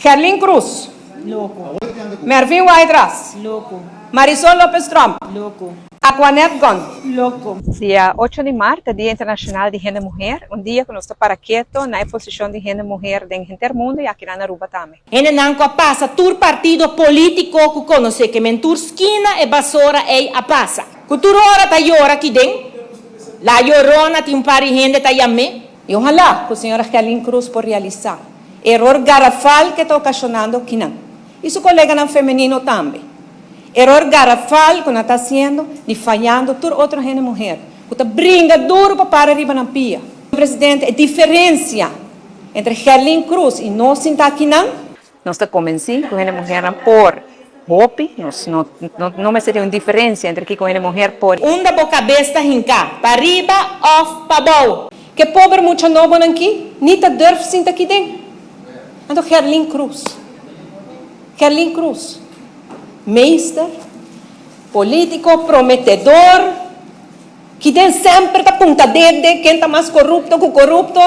Gerlin Cruz. Loco. Mervin Wyatt-Ras. Loco. Marisol Lopez Tromp. Loco. Aquanette Gunn. Loco. Dia 8 di maart ta Dia Internacional di Hende Muher, un dia cu nos ta para keto na e posicion di hende muher den henter mundo y aki na Aruba tambe. Hendenan ku a pasa tur partido polítiko ku konosé ke men tur skina e basora ei a pasa. Ku tur ora ta yora ki den La Llorona tin un par di hende ta yam'é. Y ojalá cu señora Gerlin Cruz por realisa e eror garafal cu e ta ocasionando kinan y su coleganan femenino tambe. Eror garafal cu nan ta haciendo di fayando tur otro hende muher cu ta bringa duro pa para riba nan pia. Presidente, e diferencia entre Gerlin Cruz y nos sinta akinan. Nos ta convenci cu hende muhernan por hopi, nos no no mester tin un diferencia entre kico hende muher por. Unda bo kabes ta hinká, pariba òf pabou? Ke pober mucha nobonan ki ni ta durf sinta aki den. Anto Gerlin Cruz, Gerlin Cruz, meester, politico, prometedor, ki den semper ta punta dede ken ta mas corupto cu corupto.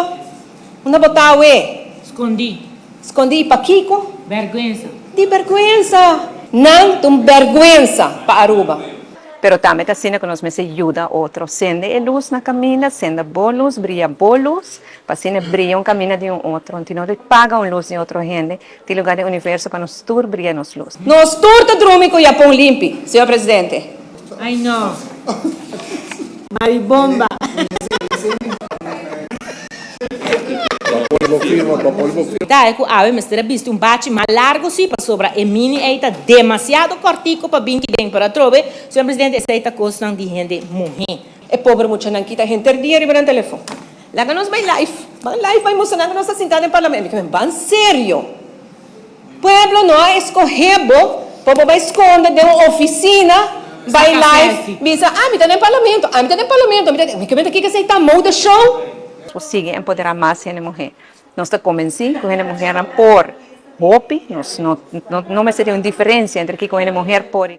Unda bo ta awe? Skondí. Skondí i pakiko? Bèrgwensa. Di bèrgwensa! Nan ta un bèrgwensa pa Aruba. Pero tambe ta asina ku nos mester yuda otro. Sende e lus na kaminda, sende bo lus, bria bo lus, pa asina bria un kaminda di un otro. Anto no ta paga un lus di otro hende, tin lugar den universo pa nos tur bria nos lus. Nos tur ta drumi ku yapon limpi, señor presidente. Ay no. Maribomba. Ta e ku awe mester a bisti un bachi mas largo si pasobra e mini ei ta demasiado kòrtiku pa bin kiden pero atrobe señor presidente esei ta kosnan di hende muhé. E pober muchanan kita henter dia riba nan telefon. Laga nos bai live. Ban live bai mustra nan ku nos ta sinta den parlamento. Mi ta men ban serio. Pueblo no a escoge bo pa bo bai sconde den un oficina bai live bisa ah mi ta den parlamento ah mi ta den parlamento mi ta den mi ta kiko esey ta mode show. Nos por sigui empoderá mas hende muhé. Nos ta konvensí ku hende muhernan por hopi, nos no no mester tin un diferensia entre kiko hende muher por.